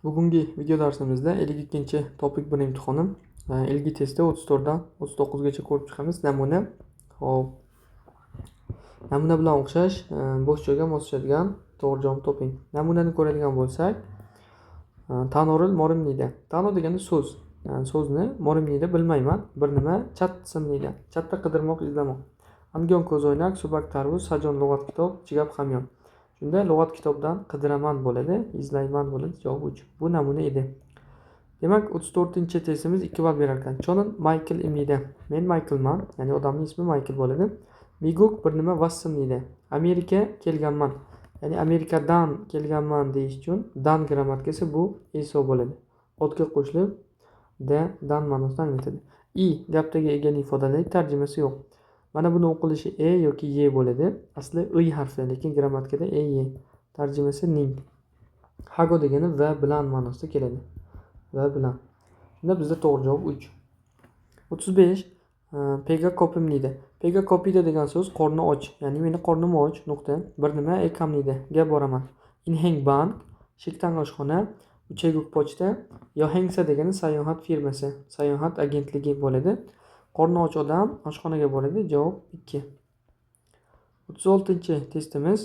Bugungi video darsimizda 52-TOPIK 1 imtihoni ilgi testi 34 dan 39 gacha ko'rib chiqamiz. Namuna. Xo'p. Namuna bilan o'xshash bo'sh joyga mos tushadigan to'g'ri javob toping. Namunani ko'radigan bo'lsak, 단어를 모릅니다. 단어 degani so'z. So'zni 모릅니다 bilmayman. Bir nima 찾습니다. 찾다 qidirmoq, izlamoq. 안경 ko'zoynak, 수박 tarvuz, 사전 lug'at kitob, 지갑 hamyon. Shunda lug'at kitobdan qidiraman bo'ladi, izlayman bo'ladi. Javob 3. Bu namuna edi. Demak, 34-testimiz 2 ball berar ekan. 저는 마이클입니다. Men Mayklman, ya'ni odamning ismi Maykl bo'ladi. 미국 bir nima 왔습니다. Amerika kelganman. Ya'ni Amerikadan kelganman deyish uchun dan grammatikasi bu 에서 bo'ladi. Otga qo'shilib da, dan ma'nosini anglatadi. 이 gapdagi egani ifodalaydi, tarjimasi yo'q. Mana buni o'qilishi e yoki ye bo'ladi. Asli ый harfi, lekin grammatikada e, ye. Tarjimasi ning. 하고 degani va bilan ma'nosida keladi. Va bilan. Shunda bizda to'g'ri javob 3. 35 배가 고픕니다. 배가 고프다 degan so'z qorni och, ya'ni meni qornim och nuqta. Bir nima 에 갑니다. Ga boraman. 은행 bank, 식당 oshxona, 우체국 pochta, 여행사 degani sayohat firmasi, sayohat agentligi bo'ladi. Qorni och odam oshxonaga boradi. Javob 2. 36-testimiz.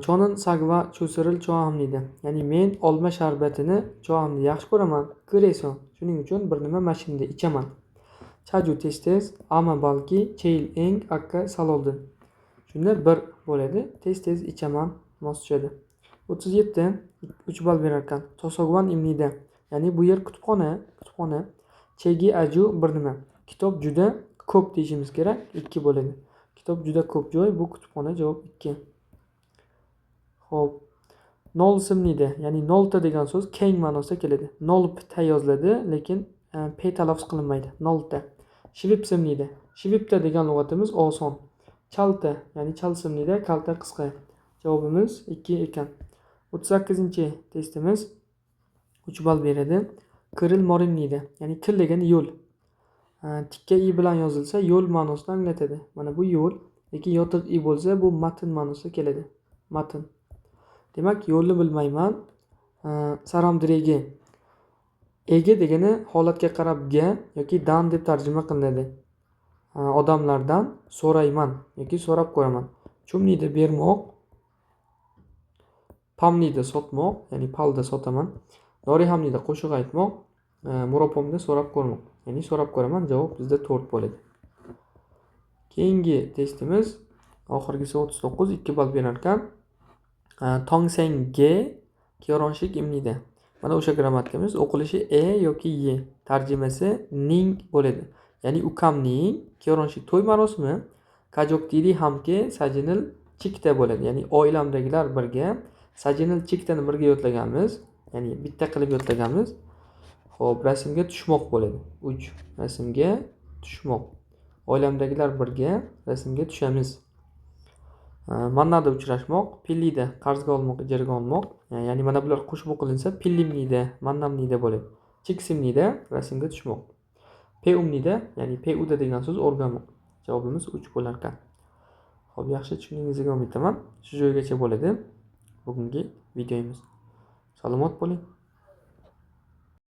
저는 사과 주스를 좋아합니다. Ya'ni men olma sharbatini 좋아합니다. Yaxshi ko'raman. 그래서 shuning uchun bir nima 마십니다 ichaman. 자주 tez tez, 아마 balki, 제일 eng, 아까 sal oldin. Shunda 1 bo'ladi. Tez tez ichaman mos tushadi. 37 3 ball berar ekan. 도서관입니다. Ya'ni bu yer kutubxona, kutubxona. 책이 아주 bir nima. Kitob juda ko'p deyishimiz kerak. 2 bo'ladi. Kitob juda ko'p joy bu kutubxona, javob 2. Xo'p. 넓습니다. Ya'ni 넓다 degan so'z keng ma'nosida keladi. 넓다 yoziladi, lekin p talaffuz qilinmaydi. 넓다. 쉽습니다. 쉽다 degan lug'atimiz oson. 짧다, ya'ni 짧습니다, kalta, qisqa. Javobimiz 2 ekan. 38-testimiz 3 ball beradi. 길을 모릅니다. Ya'ni 길 degani yo'l. Tikka i bilan yozilsa yo'l ma'nosini anglatadi. Mana bu yo'l, lekin yotiq i bo'lsa bu matn ma'nosida keladi. Matn. Demak, yo'lni bilmayman. 사람들에게. 에게 degani holatga qarab ga yoki dan deb tarjima qilinadi. Odamlardan so'rayman yoki so'rab ko'raman. 줍니다 bermoq. 팝니다 sotmoq, ya'ni 팔다 sotaman. 노래합니다 qo'shiq aytmoq. 물어봅니다 so'rab ko'rmoq. Ya'ni so'rab ko'raman, javob bizda 4 bo'ladi. Keyingi testimiz oxirgisi 39 2 ball berar ekan. 동생의 결혼식입니다. Mana o'sha grammatikamiz o'qilishi e yoki ye. Tarjimasi ning bo'ladi. Ya'ni ukamning 결혼식 to'y marosimi 가족들이 함께 사진을 찍다 bo'ladi. Ya'ni oilamdagilar birga 사진을 찍다ni birga yodlaganmiz. Ya'ni bitta qilib yodlaganmiz. Xo'p, rasmga tushmoq bo'ladi. 3. Rasmga tushmoq. Oilamdagilar birga rasmga tushamiz. 만나다 uchrashmoq, 빌리다 qarzga olmoq, ijaraga olmoq. Ya'ni mana bular qo'shib o'qilinsa 빌립니다, 만납니다 bo'ladi. 찍습니다 rasmga tushmoq. 배웁니다, ya'ni 배우다 degan so'z o'rganmoq. Javobimiz 3 bo'lar ekan. Xo'p, yaxshi tushundingizga umiddaman. Shu joygacha bo'ladi bugungi videomiz. Salomat bo'ling.